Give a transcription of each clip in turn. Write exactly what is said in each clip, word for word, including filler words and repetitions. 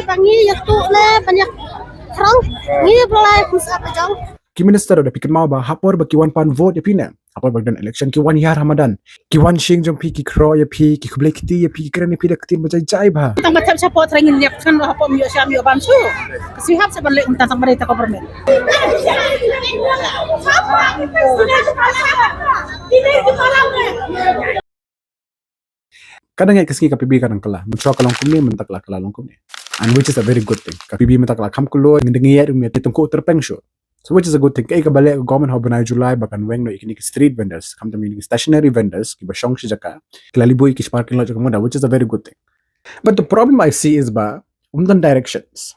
Ba ngi ïa tu ne ban ïa throng ngi ba lai khum sap jong. Ki minister da phi kynmaw ba ha por ba ki wan pan vote ïa phi ne, ha por ba don election ki wan ïar ha madan, ki wan shing jong phi, ki khro ïa phi, ki khublei kti ïa phi, ki kren ïa phi da ktien ba jai jai ba. Tang ba thep shapoh trai ngin ïap kan ha por mi ïoh sham ïoh bam shu. Ka sihap sa ban leh um tang tang ba dei ta government. Ka dang ïa ka sngi ka P B ka dang kylla, mynta ka la kylla long kumne. And which is a very good thing. Ka P B mynta ka la kham kloi, ngin dang ïa um ïa te tengku terpeng shu. So which is a good thing. Kaei kaba leh ka government ha u bnai July ba kan weng noh ïa kine ki street vendors, khamtam ïa kine ki stationary vendors kiba shong shi jaka, ki la leit buh ïa ki parking lot jaka mut, which is a very good thing. But the problem I see is ba um don directions.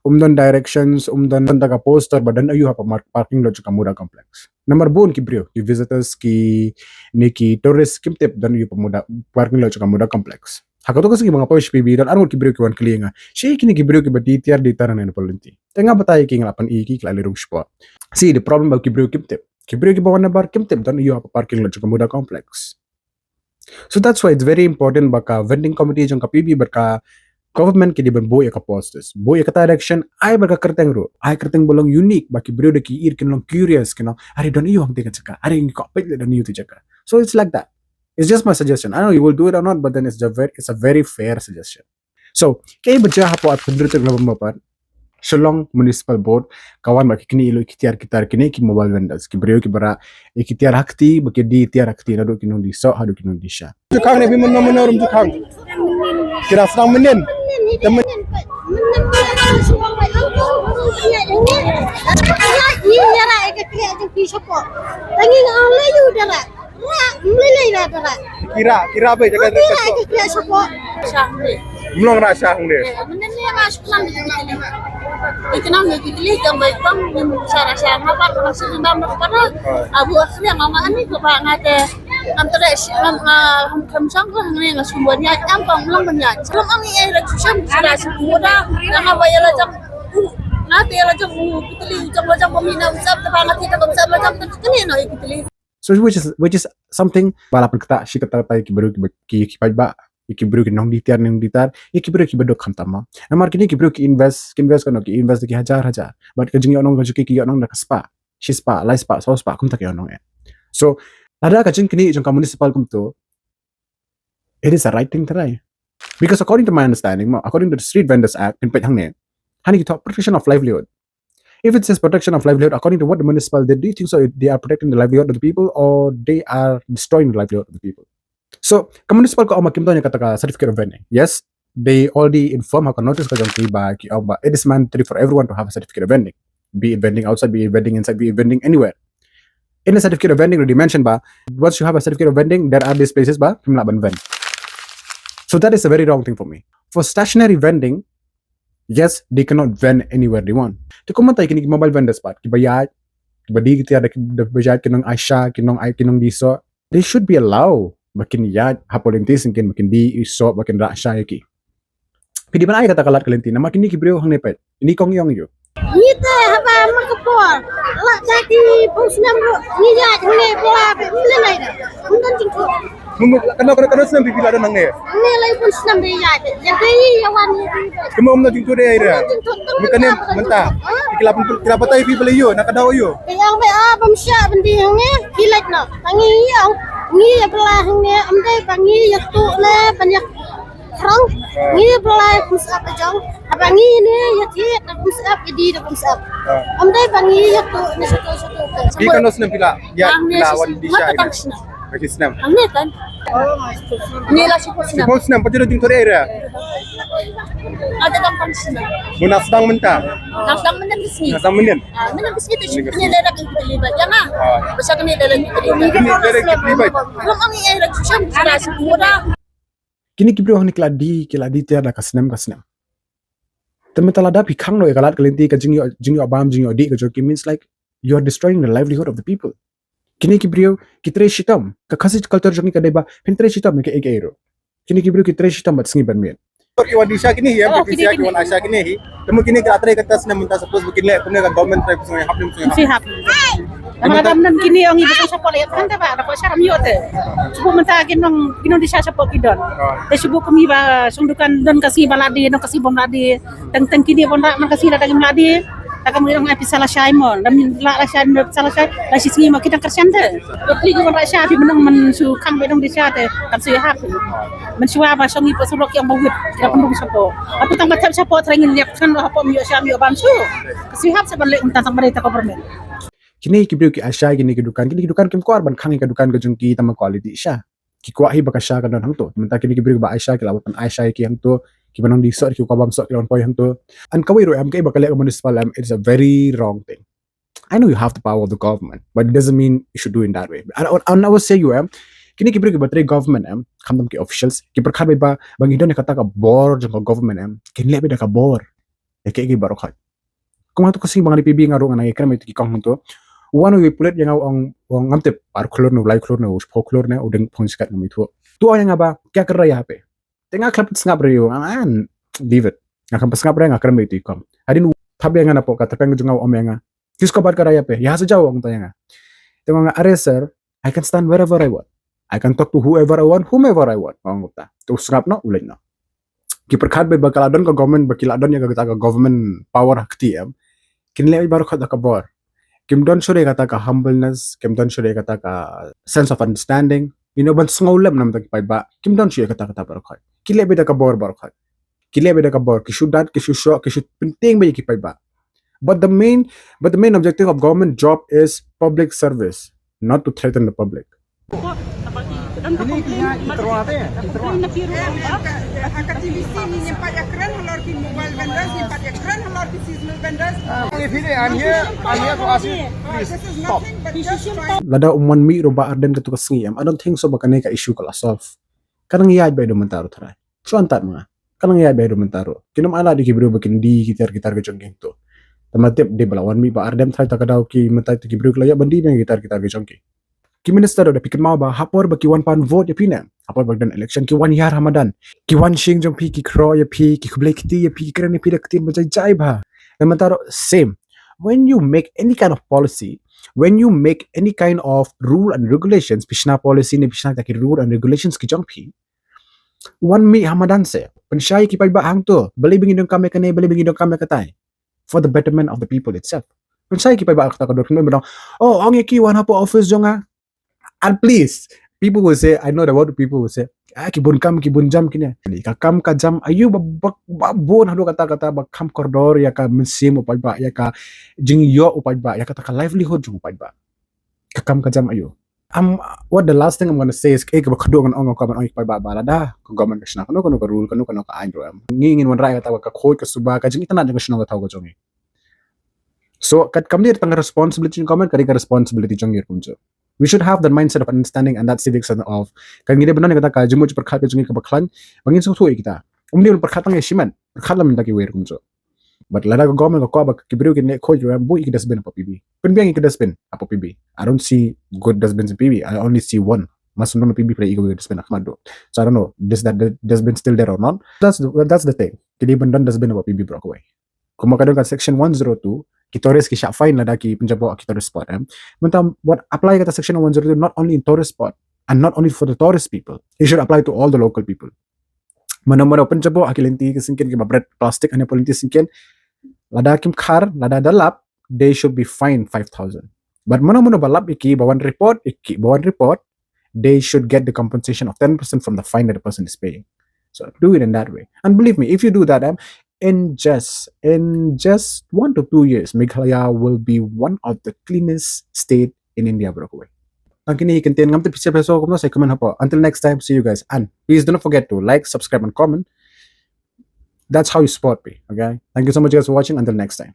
Um don directions, um don, don da ka poster ba don aiu ha ka mar-, parking lot jaka Muda Complex. Namar bun ki briew, ki visitors, kine ki tourist kim tip don aiu ha Muda, parking lot jaka Muda Complex. Ha kato ka sngi ba nga poi sha P B don arngut ki briew ki wan kylli ïa nga, shi kine ki briew kiba die tiar die tar nangne hapoh lynti. Te nga batai ïa ki, nga la pyni ïa ki, ki la leit rung shapoh. See, the problem ba ki briew kim tip. Ki briew kiba wan nabar kim tip don aiu ha parking lot jaka Muda Complex. So that's why it's very important ba ka vending committee jong ka P B bad ka government ki dei ban buh ïa ka posters, buh ïa ka direction, ai bad ka kyrteng ruh, ai kyrteng ba long unique ba ki briew da ki ïohi kin long curious, kin long, are don aiu hangtei ka jaka, are ngi kwah peit leh don aiu te jaka. So it's like that. It's just my suggestion. I don't know you will do it or not, but then it's a very, it's a very fair suggestion. So kaei ba jia hapoh arphew hynriew tarik November pat, Shillong Municipal Board ka wan bad kine, ïa ki tiar ki tar kine ki mobile vendors, ki briew kiba rah ïa ki tiar ha kti, ba ki die tiar ha kti, naduh ki nongdie soh haduh ki nongdie sha. Ju khang ne phi mynno mynno ruh ju khang. Ki la sdang mynnin. Te mynnin. Ki rah, ki rah beit jaka. Sha. Mlong rah sha hangne. Mynne ma shu khnang ïa ki teli. Ïa ki nong ïa ki teli jong bai tong ngin sha rah sha nga pat ka nong sha dam na para. Abu akhriang ma ani ko ba nga te. Ngam treh shi ngam nga kham kham shang ko hangne nga shu ban ïaid ngam tong mlong ban ïaid. Shalom ang ïa la shu sham sha rah sha Muda. Nga ba ïa la jong. Nga te ïa la jong u ki teli jong la jong ba mi na usap te ba nga te ka usap la jong te kane no ïa ki teli. So which is, which is something ba la pynkynta shi katta katta ïa ki briew kiba, ki, ki paidbah, ïa ki briew ki nongdie tiar nongdie tar, ïa ki briew kiba duk khamtam mo. Namar kine ki briew ki invest, ki invest kano, ki invest da ki hajar hajar. Bad ka jingïohnong ka jong ki, ki ïohnong da ka spah, shi spah, lai spah, saw spah, kumta ki ïohnong eh. So lada ka jingkynnoh jong ka municipal kumto, it is a right thing to try. Because according to my understanding mo, according to the Street Vendors Act, phin peit hangne, hangne ki thoh protection of livelihood. If it says protection of livelihood, according to what the municipal did, do you think so they are protecting the livelihood of the people or they are destroying the livelihood of the people? So ka municipal ka ong ba kim don ïa kata ka certificate of vending. Yes, they already inform ha ka notice ka jong ki ba ki ong ba it is mandatory for everyone to have a certificate of vending, be it vending outside, be it vending inside, be it vending anywhere. In the certificate of vending already mentioned ba once you have a certificate of vending, there are these places ba phim lah ban vend. So that is a very wrong thing for me. For stationary vending, yes, they cannot vend anywhere they want. Te kumta ïa kine ki mobile vendors pat, kiba ïaid, kiba die ki tiar da ki, da ba ïaid ki nong ai sha, ki nong ai, ki nongdie soh, they should be allowed ba kin ïaid hapoh lynti syngkien, ba kin die soh, ba kin rah sha ïa ki. Phi dei ban ai kata ka lad ka lynti namar kine ki briew hangne peit. Ini kong ïong ïu. Ngi te haba ma ka por la da ki bun snem ruh ngi ïaid hangne ba la ba mlien ai da. Ym don jingkut. Mum kano kano kano snem phi la don hangne? Hangne lai bun snem ba ïaid. Ïa dei ïa wan ïa dei. Kumno ym don jingkut ïa ïa. Ym don jingkut. Mum kane mynta. Ki la pun ki la batai phi ba la ïu na ka daw ïu. Ka ïong ba ah bam sha ban dei hangne. Ki lait no. Tangi ïong. Ngi ïa ba la hangne ym dei ba ngi ïa tu ne ban ïa Throng, ngi ba lai khum sap jong. Haba ngi ne ïa thied da khum sap, ïa die da khum sap. Ym dei ba ngi ïa tu ne satu satu. Phi kano snem phi la? Ïa phi la wan die sha. Ka shi snem. Hangne kan. Ngi la shiphew snem. Shiphew snem, pat ju da jingthoh ïa. Ada dang pang snem. Bun na sdang mynta. Na sdang mynta ka sngi. Na sdang mynta. Ah, mynta ka sngi te shi ne le rak ïa ki teli bad ïa nga. Ba sha kane le rak ïa ki teli bad. Kine le rak ïa ki teli bad. Lam ang ïa rak shu sham sha shu muda. Kine ki briew hangne ki la die, ki la die tiar da ka snem ka snem. Te mynta lada phi khang noh ïa ka lad ka lynti, ka jingïoh, jingïoh bam, jingïoh dih ka jong ki, means like you are destroying the livelihood of the people. Kine ki briew ki trei shitom, ka Khasi culture jong ngi ka dei ba phin trei shitom ïa kaei kaei ruh. Kine ki briew ki trei shitom bad sngi bad miet. Ki wan die sha kine hi, ki wan ai sha kine hi. Te mo kine ki la trei kata snem mynta, suppose ba kin leh kumne ka government trei, phi sngewhap ne ym sngewhap? Sngewhap. Namar lada ym don kine ong i ba shong shapoh la ïa than te ba da ko sharam ïoh te. Shu mynta ki nong ki nongdisha shapoh ki don. Te shu kum i ba shong dukan don ka sngi ba la die, don ka sngi bym la die. Tang tang kine bym la man ka sngi lada kim la die. Ta kam ong ai pisa la shai mo. Lam la la shai mo pisa la shai. La shi sngi mo ki dang kyrshan te. Ki bym la shai phi mynong man shu khang ba nongdisha te. Kam shu ïa hap. Man shu ba shong i poh surok ki ong ba wit. Ki da pynrung shapoh. Atu tang ba thep shapoh trai ngin ïap kan ba hapoh ym ïoh sham ïoh bam shu. Ka shu hap sa ban leh um tang tang ba dei ta government. Kine ki briew ki ai sha kine ki dukan, kine ki dukan kim kwah ban khang ïa ka dukan ka jong ki tang ba quality sha. Ki kwah hi ba ka sha kan don hangto. Mynta kine ki briew ba ai sha ki la ban ai sha ïa ki hangto, ki ba nongdih soh ki kwah bam soh ki la ban poi hangto. And kawei ruh em, kaei ba ka leh ka municipal em, it's a very wrong thing. I know you have the power of the government, but it doesn't mean you should do in that way. And I, I never say you em, kine ki briew ki ba trei government em, khamtam ki officials, ki pyrkhat ba ba ngi don ïa kata ka bor jong ka government em, kin leh beit da ka bor. Ïa kaei kaei baroh khoit. Kumba to ka sngi ba nga dei P B nga ruh nga nang ïakren bad ïa ki kong hangto. Wan u pulit ïa nga u ong, u ong ngam tip ar klur ne u lai klur ne u shiphew klur ne u dang phong skat ngam ithuh. Tu ong ïa nga ba ka kyrda ïa phi. Te nga khlem sngap re ïa u nga, ah, leave it. Nga khlem sngap re nga kren bad ïa ki kong. Hadien u thap ïa nga napoh ka tyrpeng jong nga u ong ïa nga. Kisko bat ka raya phi. Ïa sa jaw ong ta ïa nga. Te nga ong are sir, I can stand wherever I want. I can talk to whoever I want, whomever I want. Ong ta. Tu sngap noh, u leit noh. Ki pyrkhat ba ba ka la don ka government, ba ki la don ïa kata ka government power ha kti em. Kin leh baroh khoit da ka bor. Kim don shuh de kata ka humbleness, kim don shuh de kata ka sense of understanding. You know, ban sngewlem namar ki paidbah. Kim don shuh ïa kata kata baroh khoit. Ki leh beit da ka bor baroh khoit. Ki leh beit da ka bor. Ki shu dat, ki shu shoh, ki shu pyntieng beit ïa ki paidbah. But the main, but the main objective of government job is public service, not to threaten the public. Ini ki ïa interview ate, interview. Em, em, ka, ka, ha ka T V C ngi ngim pat ïa kren halor ki mobile vendors, ngim pat ïa kren halor ki seasonal vendors. Ah, if he, I'm here, I'm here to ask you, please stop. Lada um wan mih ruh Bah Ardent katu ka sngi em, I don't think so ba kane ka issue ka la solve. Ka nang ïaid beit haduh mynta ruh trai. Shu antad ma nga. Ka nang ïaid beit haduh mynta ruh. Kin ym ai lad ïa ki briew ba kin die ki tiar ki tar ki jong ki hangto. Te ma tip dei ba la wan mih Bah Ardent trai ta ka daw ki mynta ki briew ki la ïoh ban die beit ki tiar ki tar ki jong ki. Ki minister ruh da phi kynmaw ba ha por ba ki wan pan vote ïa phi ne, ha por ba ki don election ki wan hiar ha madan, ki wan shyieng jong phi, ki khroh ïa phi, ki khublei kti ïa phi, ki kren ïa phi da ka ktien ba jai jai bha. Te mynta ruh same. When you make any kind of policy, when you make any kind of rule and regulations, phi shna policy ne phi shna kita ki rule and regulations ki jong phi, wan mih ha madan se. Pynshai ki paidbah hangto. Balei ba ngi donkam ïa kane, balei ba ngi donkam ïa katai. For the betterment of the people itself. Pynshai ki paidbah kata ka dor kynmaw ba dang, oh, ong ïa ki wan hapoh office jong nga. And please, people will say, I know the word people will say, ah, ki bun kam, ki bun jam kine. Ka kam ka jam aïu ba, ba, ba bun haduh katta katta ba kham kordor ïa ka mynsiem u paidbah, ïa ka jingïoh u paidbah, ïa kata ka livelihood jong u paidbah. Ka kam ka jam aïu. Um, what the last thing I'm gonna say is, eh, kaba khadduh ngan ong, ka ban ong ïa u paidbah ba lada ka government ka shna kano kano ka rule, kano kano ka aiñ ruh em, ngi ngin wanrah ïa kata ka khuid ka suba, ka jingitynnad jong ka shnong ka thaw ka jong ngi. So, ka, kam dei tang responsibility jong government, ka dei ka responsibility jong ngi ruh kumjuh. We should have that mindset of understanding and that civic sense of, ka ngi dei ban don ïa kata ka jingmut jingpyrkhat ka jong ngi kaba khlaiñ, ba ngin sngewthuh ïa kita. Um dei ban pyrkhat tang ïa shimet, pyrkhat lem da kiwei ruh kumjuh. But lada ka government ka kwah ba ki briew kin leh khuid ruh em, buh ïa ki dustbin hapoh P B. Pynbiang ïa ki dustbin hapoh P B. I don't see good dustbins in P B. I only see one. Must know P B play ego dustbin hakhmat duh. So I don't know, is that the dustbin still there or not? That's the, that's the thing. Ki dei ban don dustbin hapoh P B baroh kawei. Kumba ka don ka section one zero two, ki tourist ki shah fine lada ki pynjaboh ha ki tourist spot em. Mynta wat apply kata section one zero two not only in tourist spot and not only for the tourist people. It should apply to all the local people. Mano mano pynjaboh ha ki lynti ki syngkien kiba bret plastik ha ki lynti syngkien, lada kim khar, lada da lap, they should be fined five thousand. But mano mano ba lap ïa ki, ba wan report ïa ki, ba wan report, they should get the compensation of ten percent from the fine that the person is paying. So do it in that way. And believe me, if you do that, um, in just, in just one to two years, Meghalaya will be one of the cleanest state in India, baroh kawei. Tang kine ki kyntien, ngam tip phi sngewbha kumno, sa comment hapoh. Until next time, see you guys. And please do not forget to like, subscribe, and comment. That's how you support me, okay? Thank you so much, guys, for watching. Until next time.